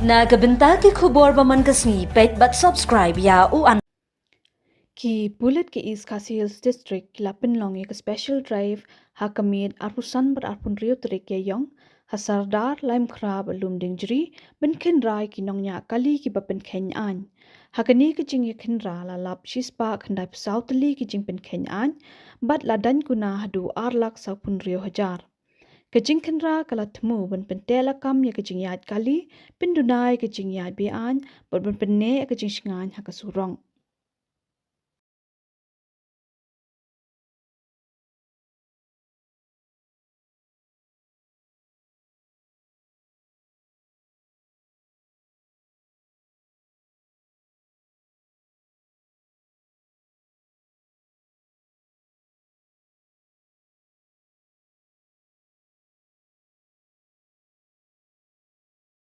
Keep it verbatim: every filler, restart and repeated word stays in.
Na ka bynta ki khubor ba man ka sngi, peit bad subscribe ïa u an. Ki pulit ka East Khasi Hills District ki la pynlong ïa ka special drive ha ka miet arphew san bad arphew hynriew tarik ïa ïong ha Sardar, Laitumkhrah bad Lumdiengjri, ban khynra ïa ki nongñiah kali kiba pynkheiñ aiñ. Ha kane ka jingïakhynra la lap shispah khyndaiphew saw tylli ki jingpynkheiñ aiñ, bad la daiñ kuna haduh ar lak sawphew hynriew hajar. Ka jingkhynra ka la thmu ban pynteh lakam ïa ka jingïaid kali, pynduna ïa ka jingïaid be-aiñ, bad ban pynneh ïa ka jingshngaiñ ha ka surok.